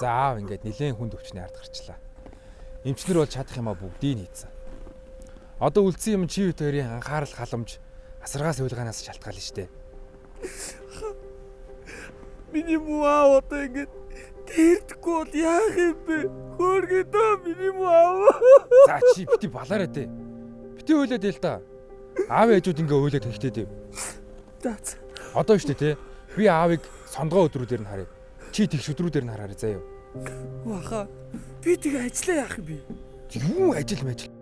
За аав ингээд нилээн хүнд өвчний ард гарчлаа. Эмчнэр бол чадах юмаа бүгдийг нь хийцэн. Одоо үлдсэн юм чи бит хоёрын анхаарал халамж асаргаа сувилгаанаас шалтгаална штэ. Миний муу аав одоо ингээд тэрдэхгүй бол яах юм бэ? Хөөргөдөө миний муу аав. За чи бити балаарай те. Бити уйлаад байл та. Аав ээжүүд ингээ уйлаад тэнхтэй дээ. За за. Одоо штэ те. Би аавыг сондгоо өдрүүдээр нь харъя. Чи тэгш өдрүүдээр нь хараарай заяа. Ваха. Би тэгээ ажиллаа яах юм бэ? Юу ажил мажил.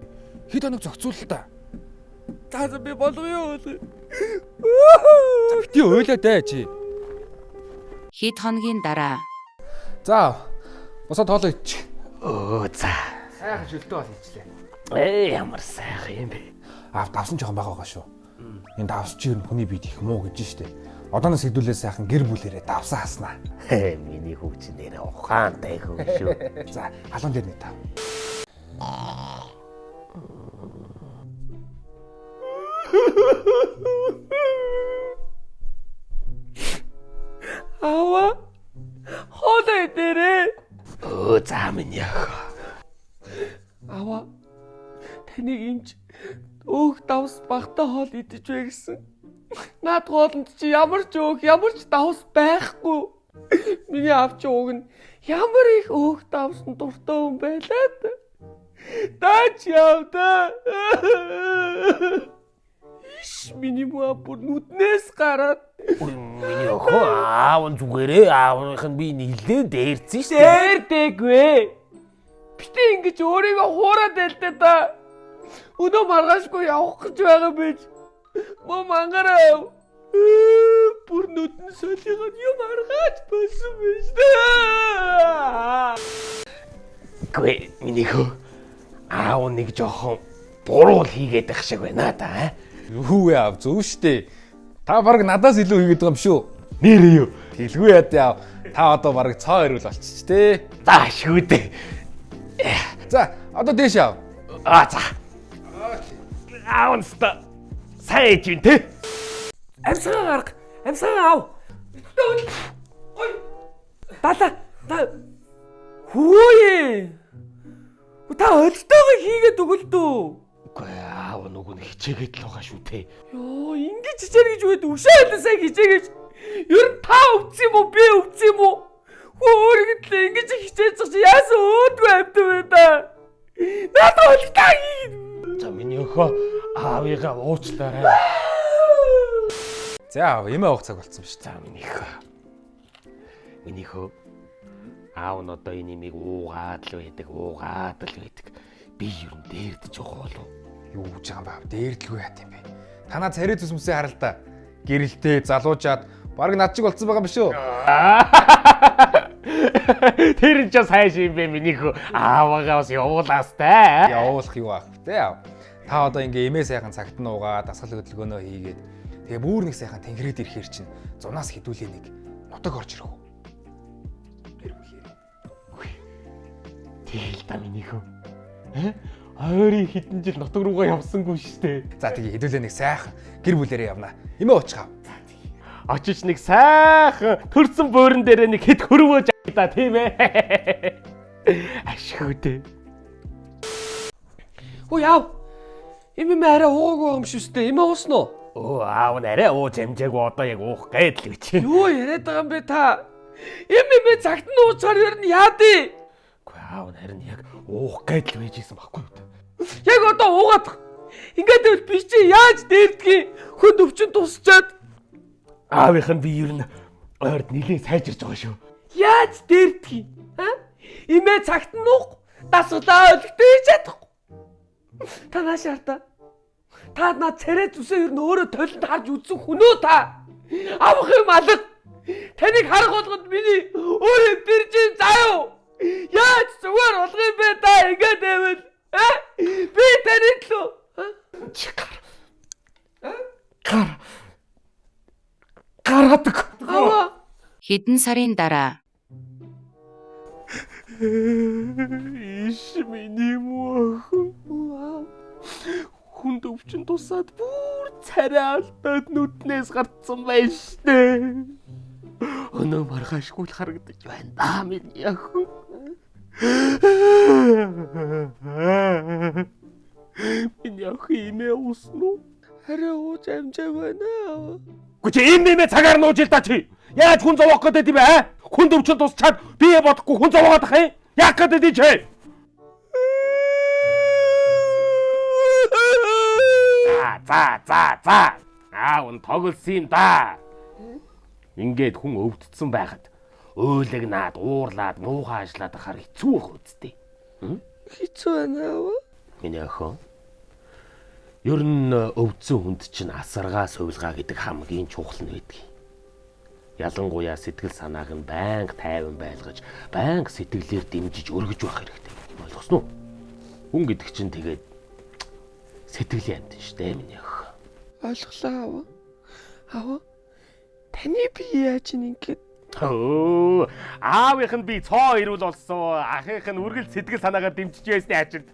Хэд хоног зохицуул л та. За за би болгоё болгоё. Бити уйлаад ээ чи. Хэд хоногийн дараа За босоод хоолоо идчих. Өө за. Сайхан шөлтөө бас ичлээ. Ээ ямар сайхан юм бэ. Аав давсан жоохон байгаа байгаа шүү. Энэ давс чи ер нь хүний биед их муу гэж штэ. Одооноос хэдүүлээ сайхан гэр бүлэрээ давсан хаснаа. Хээ миний хүү чи нэрээ ухаантай хүү шүү. За халуун дээр нэг тав. Аваа. Хоолой дээрээ. Өө за минь яах. Аваа. Таныг эмч өөх давс багтаа хоол идэж бай гэсэн. Наад хоолнд чи ямар ч өөх, ямар ч давс байхгүй. Миний аав чи уг нь ямар их өөх давсанд дуртай хүн байлаа та. Даач яв та. Иш миний муу бүр нүднээс гараад Миний охин аав нь зүгээрээ аавынх нь би нэлээд дээрцэн шүү дээ. дээрдэггүй. Битээ ингэж өөрийгөө хуураад байлдаа та. Өнөө маргаашгүй явах гэж байгаа байж. Мөө мангараа яв. Бүр нүдэн солиход юм аргаач болсон байж та. Үгүй миний хөө аав нэг жоохон буруу л хийгээд байх шиг байна да. Юу вэ аав зөв штэ. Та баг надаас илүү хийгээд байгаа юм шүү. Нэр юу? Тэглгүй яа аав. Та одоо баг цоо ирүүл болчих тэ. За шүү дээ. За одоо дээш аав. Аа за. Аав нь ста сайн ээж юм те. Амьсгаа гарга. Амьсгаа ав. Гой. Дала. Та Хүүе. Та олигтойгоо хийгээд өгөл дүү. Үгүй аав нүг нь хичээгээд л байгаа шүү те. Йоо, ингэж хичээнэ гэж үгээд өшөө хэлсэн сайн хичээгэж. Ер нь та өвдсөн юм уу? Би өвдсөн юм уу? Хөө өөрийг л ингэж хичээж байгаа чи яасан өөдгөө амьд вэ та? Надад олигтой хийгээд. За миний өхөө аавыгаа уучлаарай. За аав эмээ авах цаг болцсон шүү. За миний хөө. Миний хөө аав нь одоо энэ имийг уугаад л байдаг, уугаад л байдаг. Би ер нь дээрдэж байгаа болов. Юу гэж байгаа юм бэ аав? Дээрдлгүй яат юм бэ? Танаа царай зүс мүсээ харал та. Гэрэлтэй залуужаад баг над чиг болцсон байгаа юм биш үү? Тэр нь ч сайн шин бэ миний хөө. Аавыгаа бас явуулаастай. Явуулах юу аах вэ аав? Та одоо ингээ эмээ сайхан цагт нь уугаа дасгал хөдөлгөөнөө хийгээд тэгээ бүр нэг сайхан тэнхрээд ирэхэр чинь зунаас хідүүлээ нэг нутаг орж ирэх үү? Гэр бүлээр. Тэгэл та миний хөө. Э? Ойрын хэдэн жил нутаг руугаа явсангүй шүү дээ. За тэгээ хідүүлээ нэг сайхан гэр бүлээрээ явна. Эмээ уучих аав. Очиж нэг сайхан төрсөн буурн дээрээ нэг хэд хөрвөөж да тийм ээ. Ашгүй дээ. Хөө яав. Им юм арай уугаагүй байгаа юм шүү дээ. Им уусан уу? Өө аав нь арай ууж амжаагүй одоо яг уух гээд л гэж байна. Юу яриад байгаа юм бэ та? Им юм цагт нь уучаар ер нь яадээ? Үгүй аав нь харин яг уух гээд л байж исэн баггүй юу? Яг одоо уугаад. Ингээд байвал би чи яаж дээрдгийг хүнд өвчин тусчаад Аавынх нь би ер нь ойрд нилээн сайжирч байгаа шүү. яаж дээрдгийг? А? Имээ цагт нь уух дасгалаа өлегтэй хийж чадахгүй. Та нааш хартаа. Та над царай зүсээ ер нь өөрөө толинд харж үзсэн хүн үү та? Авах юм алга. Таныг харах болгонд миний өөр юм дэрж юм заа юу? Яаж зүгээр болгох юм бэ та ингээд байвал? А? Би таны төлөө. А? Чи гар. Гар. Гараадаг. Аваа. хэдэн сарын дараа Иш миний муу охин. Вау. Хүнд өвчин тусаад бүр царай алдаад нүднээс гарцсан байж штэ. Өнөө маргаашгүй л харагдаж байна да миний охин. Миний охин имээ уусна уу? Арай ууж амжааг байна аава. Үгүй чи энэ нэмээ цагаар нууж ил та чи. Яаж хүн зовоох гэдэг юм бэ? а? Хүн төвчөн тусчаад бие бодохгүй хүн зовоогоод ах юм? Яах гэдэг чи? За за за за. Аав нь тоглосон юм да. Ингээд хүн өвдсөн байхад уйлагнаад, уурлаад, муухай ажиллаад ахаар хэцүү байх үсттэй. Хэцүү байна аава. Миний охин. Ер нь өвдсөн хүнд чинь асаргаа, сувилгаа гэдэг хамгийн чухал нь байдаг. Ялангуяа сэтгэл санааг нь байнга тайван байлгаж, байнга сэтгэлээр дэмжиж өргөж байх хэрэгтэй. Ойлгосноо? Хүн гэдэг чинь тэгээд сэтгэлийн амьтан шүү дээ миний охин. Ойлголоо аава. Аава. Таны бие яаж ингэж Өө, аавынх нь би цоо ирүүл болсон. Ахынх нь үргэлж сэтгэл санаагаар дэмжиж байсны ачирд.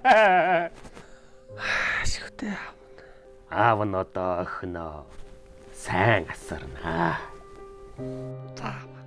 ашигтай аав. Аав нь одоо охиноо сайн асарнаа. За аава.